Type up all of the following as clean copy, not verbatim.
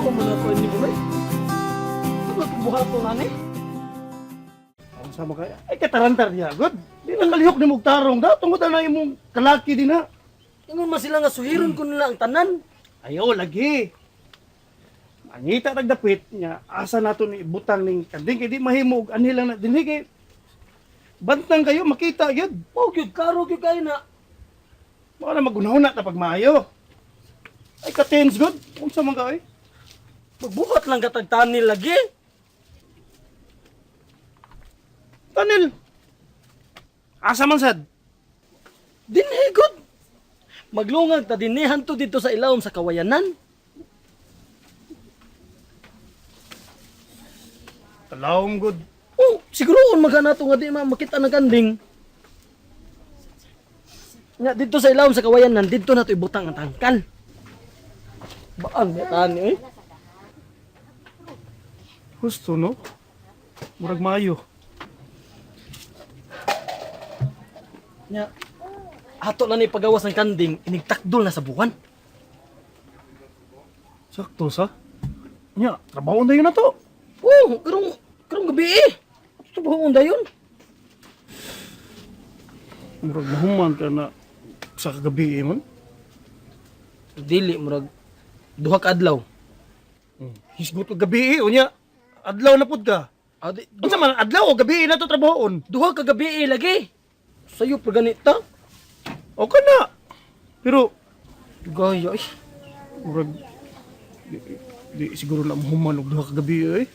Ako mo na to ni Buloy. Ano itong buhaton na ni? Unsa man kay ay katarantar diha gud. Di na kalihok ni mong tarong da tungod na imong kalaki din ha. Ingon man sila nga suhiron ko nila ang tanan. Ayo lagi. Mangita tag dapit nya asa nato ni ibutang ning kanding kay di mahimo og anhi lang na dinhi kay bantang kayo makita gyud. Oh, gyud klaro gyud kayo na. Mao na magunahuna ta pag maayo. Ay ka tense gud. Unsa man ka oy? Magbuhat lang katag tanil lagi. Tanil. Asa man sad? Dinhi gud. Maglungag ta dinhihan to dito sa ilawom sa kawayanan. Talawom gud. Oh, siguroon magana to nga di makita ng kanding. Nga dito sa ilawom sa kawayanan, dito na to ibutang ang tangkal. Baang ya tani eh. Gusto no? Murag maayo. Nya ato na ni pagawas ng kanding, inigtakdol na sa buwan. Sakto sa. Nya, trabaho na yun na to. Oh, karong karong gabi eh. Ato trabahoon dayon. Murag mahuman ka na sa kagabi eh, man. Dili murag duha ka adlaw. Hisgot og gabi eh, unya. Adlaw na pud ka. Ah, di, Unsa man adlaw o gabi eh na to trabahoon? duha ka gabi eh lagi. Sayo pa ganita. Okay na. Pero Gaya eh. murag di, di siguro na mahuman og duha ka gabi eh.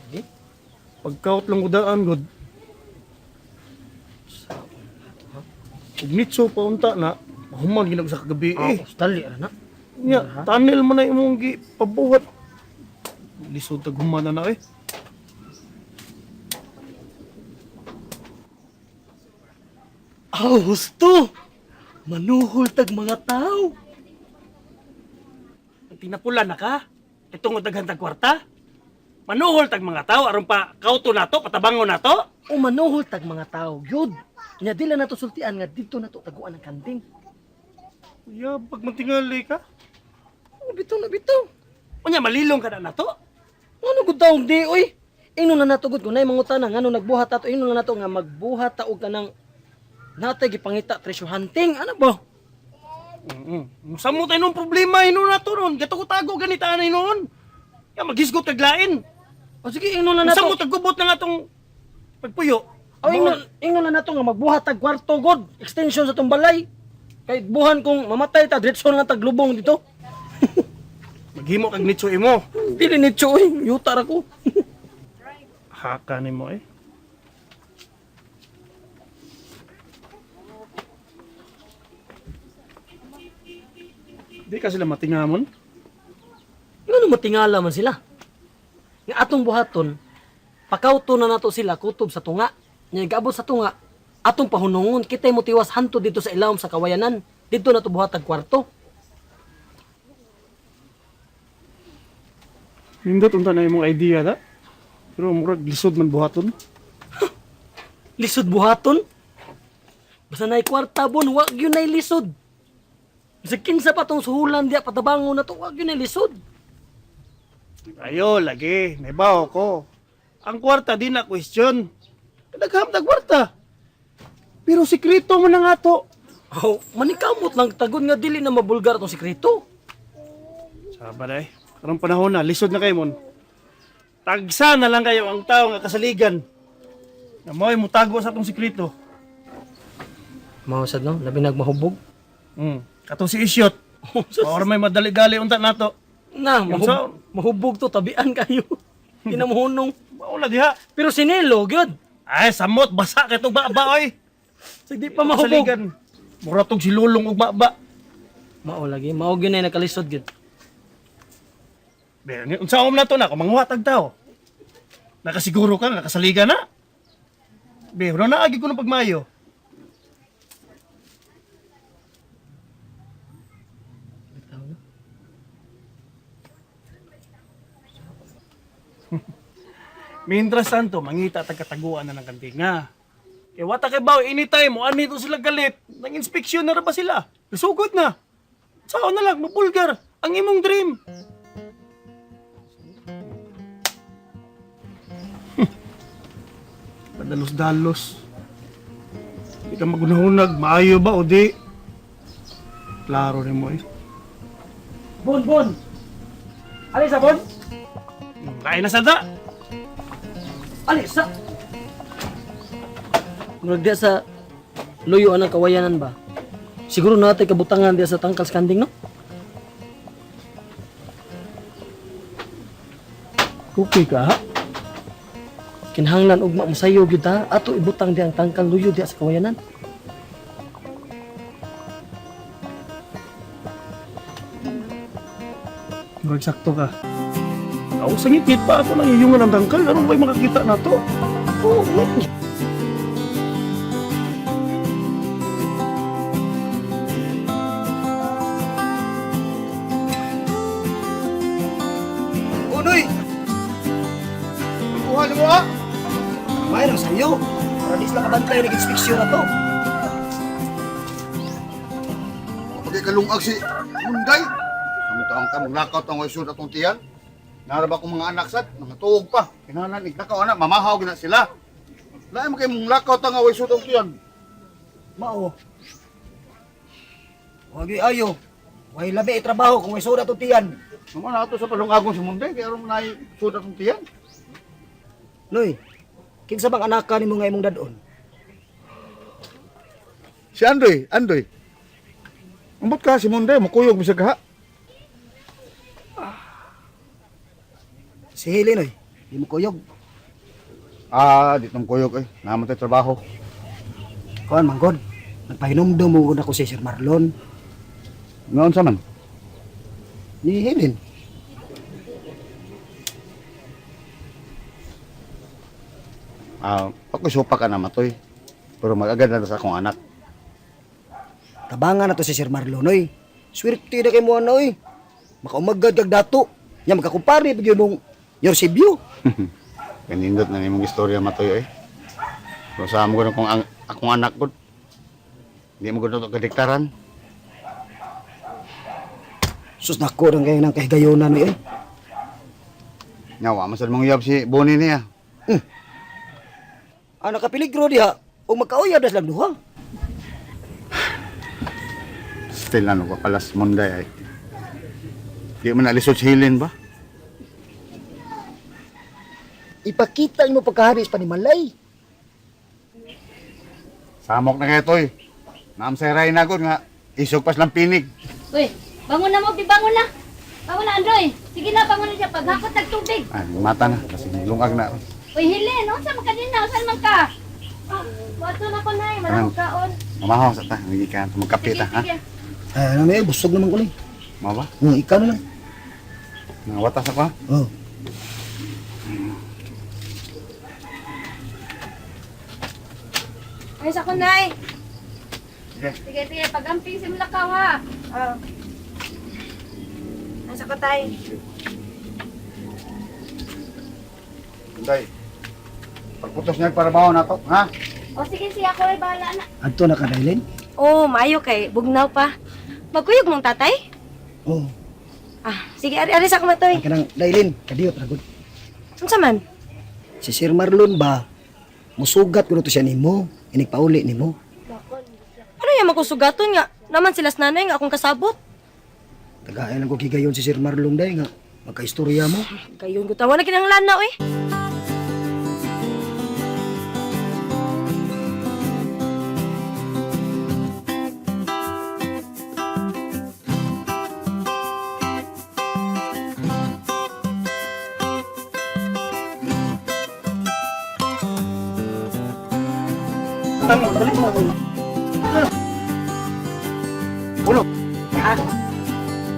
Lagi. Pagkaut lang udaan god. Ug nitso pa unta na mahuman ginag sa kagabi eh. Eh, dali ra na. Nya, tunnel man na imong gi pabuhat. Lisod tag human na na eh. Aw, husto. Manuhol tag mga tao. Tinapula na ka? Itong daghan tag kwarta? Manuhol tag mga tao aron pa kauto nato, patabangon nato? O manuhol tag mga tao, gyud. Nya dila nato sultian nga didto nato taguan ang kanding. Ya, pag mantingali ka. Oh, bitaw na bitaw. Unya malilong ka na nato? Ngano gud taong di oy? Ingnon na nato gud kung nay mangutana ngano nagbuhat ato, ingnon na nato nga magbuhat ta og kanang natay gipangita treasure hunting ano ba? Mm. Samo tayo nung problema hinuon nato nun. Gato ko tago ganita na hinuon. Ya maghisgot kag lain. O sige ingnon na Unsa nato. mo taggubot na nga tong pagpuyo? O ingnon na nato nga magbuhat tag kwarto god, extension sa tong balay. Kay buhan kung mamatay ta diretso na lang tag lubong dito. Maghimo kag nitso imo. Dili ni oy, yuta ra ko. Haka nimo eh. Di ka sila matingamon. Ngano matingala man sila? Nga atong buhaton, pakawto na nato sila kutob sa tunga. Nya gaabot sa tunga, atong pahunungon kitay motiwas hanto dito sa ilawom sa kawayanan. Dito na to buhatag kwarto. Nindot unta na imong idea da. Pero murag lisod man buhaton. Lisod buhaton. Basta nay kwarta bon, wag yun nay lisod. Sa kinsa pa tong suhulan diya patabangon na to, wag yun nay lisod. Ayo lagi, naibaw ko. Ang kwarta di na question. Dagham tag kwarta. Pero sikreto mo na nga to. Oh, manikamot lang tagod nga dili na mabulgar tong sikreto. Saba day. Karong panahon na, lisod na kayo mon. Tagsa na lang kayo ang tao nga kasaligan. Na mo'y mutago sa atong sikreto. Mao sad no, labi nagmahubog. Katong si Isyot. Or may madali-dali unta nato. Na, Yung sa- mahubog to, tabian kayo. Di na mahunong. Mao na diha. Pero si Nilo, gyud. Ay, samot basa kay tong baba oy. Sige, di pa mahubog. Kasaligan. Mura tong si Lulong og baba. Mao lagi, mao gyud na nakalisod gyud. Be, unsa om na to na kung manguha tag tao. Nakasiguro ka nga kasaligan na. Be, wala na agi ko ng pagmayo. Mientras tanto, mangita tag kataguan na ng kantinga. Kay wata kay baw anytime mo ani to sila galit, nang inspeksyon na ra ba sila? Nasugod na. Sao na lang mabulgar ang imong dream. Padalos-dalos. Di ka magunahunag, maayo ba o di? Klaro ni mo eh. Bon, Bon! Alisa, Bon! Kain na sa da! Alisa! Murag diya sa luyo anang kawayanan ba? Siguro natay kabutangan diya sa tangkal sa kanding, no? Okay ka ha? Kinahanglan ugma mo sayo gyud ha. Ato ibutang diya ang tangkal luyo diya sa kawayanan. Murag sakto ka. Ako sa ngit pa ako nang iyungan ang tangkal. Anong ba'y makakita na to? Oo, oh, Unoy! Kuha niyo mo ah! May nang sayo. Para di sila kabantay nag-inspeksyon na to. Pagkay kalungag si Munday. Amo taong ka maglakaw tong isud atong tiyan. Naraba akong mga anak sad, mga tuog pa. Kinahanglan iglakaw anak, mamahaw gina sila. Lain man kay mong lakaw ta nga way sud atong tiyan. Mao. Wag yo'y ayo. Way labi trabaho kung may surat o tiyan. Mama na ato sa palungagon si Munday kay aron nay sud atong tiyan. Noy, kinsa bang anak ka nimo nga imong dadon? Si Andoy, Andoy. Ambot ka si Munday, mukuyog bisag ka. Si Helen, oy. Di mo kuyog. Ah, di tong kuyog eh. Naman tay trabaho. Kuan manggod. Nagpahinumdum mo gud ako si Sir Marlon Noon sa man? ni Helen. Ah, ako supa ka na matoy. Pero magagad na sa akong anak. Tabangan na to si Sir Marlon, oy. Swerte na kay mo ano, oy. Makaumagad kag dato. Nya makakumpare pag yun nung Yorsebio. Kanindot na nimong istorya matoy eh. Kung sa mo gud akong ang, akong anak gud. Di mo gud to kadiktaran. Sus nako nang kayo ng kahigayonan, oy. Nya wa man sad mong uyab si Boni niya. Ang nakapiligro diha, o magkauyab na silang duha. Still ano ko palas Monday ay. Di man alisod si Helen ba? Ipakita mo pagkahari sa panimalay. Samok na kayo toy. Naam sa ray na gud nga isog pas lang pinig. Uy, bangon na mo, bi, bangon na. Bangon na, Androy. Sige na, bangon na siya. Paghakot ng tubig. Ay, mata na kasi lungag na. Uy, Helen, unsa man ka din na? Saan man ka? Oh, wato na ko, Nay. Maraming kaon. Mamahaw sa ta, ngi ka magkape Sige, ta ha. sige. Ay, ano na eh, busog naman ko lang. Mao ba? Ikaw na lang. Nangawatas ako ha. Oh. Ayos ako, Nay. Sige. Sige, sige. Pagamping simula ka, ha. Oh. Nasa ko tayo. Monday. Pagputos niya para bawo na to, ha? O, sige, siya ako ay bahala na. Adto na ka, Dailin? Oh, maayo kay bugnaw pa. Magkuyog mong tatay? Oh. Ah, sige, ari-ari sa kamatoy. Ang kanang Dailin, kadiyot ra gud. Unsa man? Si Sir Marlon ba, musugat kuno to siya nimo, inigpauli nimo. Ano yung makusugaton nga? Naman sila sa nanay nga akong kasabot. Tagaay lang ko gigayon si Sir Marlon day nga magkaistorya mo. Gayon ko tawa na kinahanglan na, oy. Tama, balik mo ako. Ah. Uno. Ah.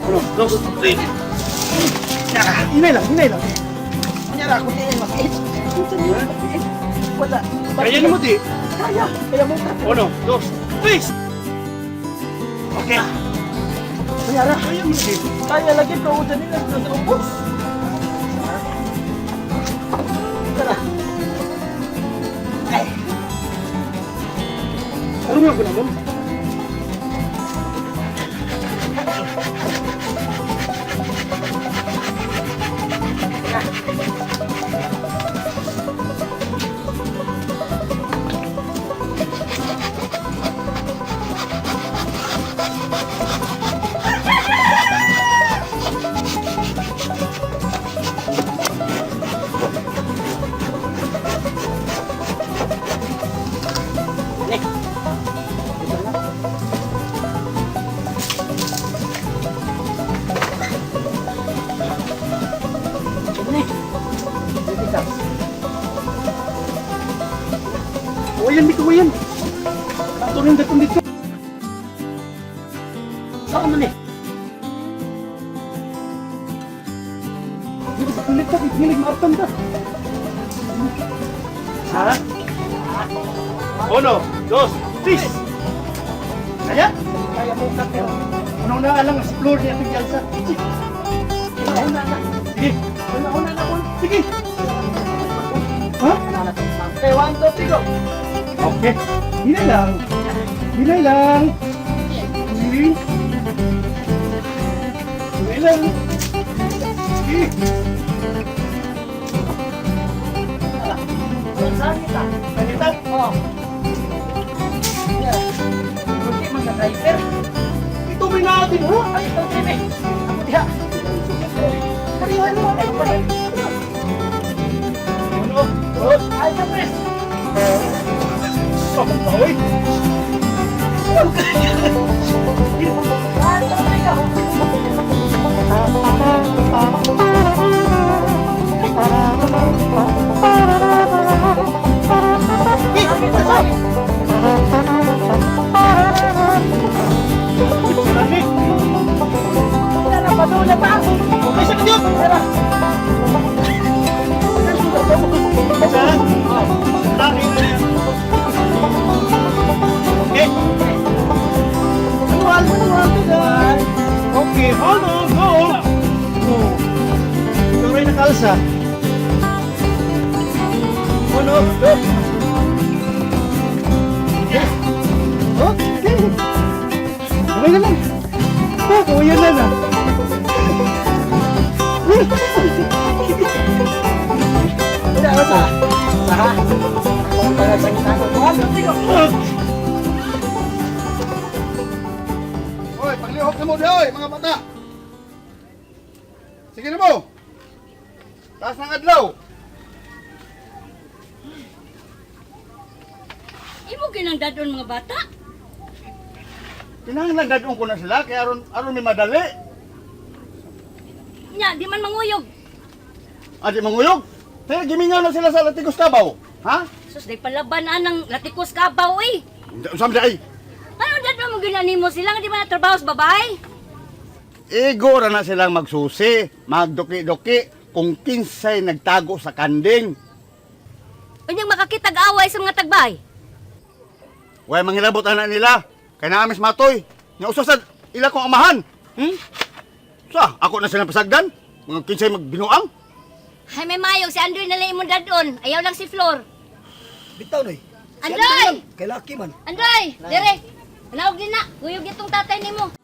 Uno, dos, tres. Ah, Hinay lang, hinay lang. Kunyara ko di masakit. Wala. Kaya nimo di. Kaya, kaya mo. Uno, dos, tres. Okay. Kunyara. Kaya mo di. Kaya lagi ko dyan nila sa ubos. Ano nga ko na mo? Hindi ko yan. Ato rin datong dito. Saan man eh? Hindi ko pilit ta, pilit maartan ta. Ha? Uno, dos, tres. Kaya? Kaya mo ka pero. Ano na lang ang floor niya itong jalsa. Una na. Sige. Una na bon. Sige. Ha? Okay, 1, 2, 3, go. Okay. Hinay lang. Hinay lang. Sige. Hinay lang. Sige. Saan kita? Kanita. Oh. Yeah. Hindi man ka driver. Ito may natin, ha? Ay, ito, Jimmy. Ako diha. Parihan mo, ay, pare. Uno, dos, Ay, ka, pres. papaoy. One, two, three, go. Marami. Wala na, padula pa. Okay, sa kanyo. Tara. Isa. Laki na yan. Okay. Manual, manual, manual. Okay, hold on, go. Oh. Ikaw rin nakalsa. Uno, dos. Okay. Okay na lang. Ah, kuya na na. Wala, wala. Sa, ha? Kung tayo sa kita, one, two, three, go. Hoy, paglihok na mo di hoy, mga bata. Sige na mo. Taas ng adlaw. Imo ginang dadon mga bata. Kinahanglan dadong ko na sila kay aron aron may madali. Nya, di man manguyog. Adi manguyog. Kaya gimingaw na sila sa Latigos Kabaw. Ha? Sus, day palaban anang latikos kabaw eh. Usam di ay. Ano dadon mo ginanimo sila nga di man na trabaho sa babae? Igo ra na silang magsusi, magduki-duki kung kinsay nagtago sa kanding. Unyang makakitag away sa mga tagbay. Way mangilabot ana nila. Kay naamis matoy. Nya usa sa ila kong amahan. Sa ako na silang pasagdan. Mga kinsay magbinuang. Ay, may mayog si Androy na lang imong dadon. Ayaw lang si Flor. Bitaw noy. Si Andoy! Kay laki man. Androy, dire. Manawag din na. Guyog itong tatay nimo.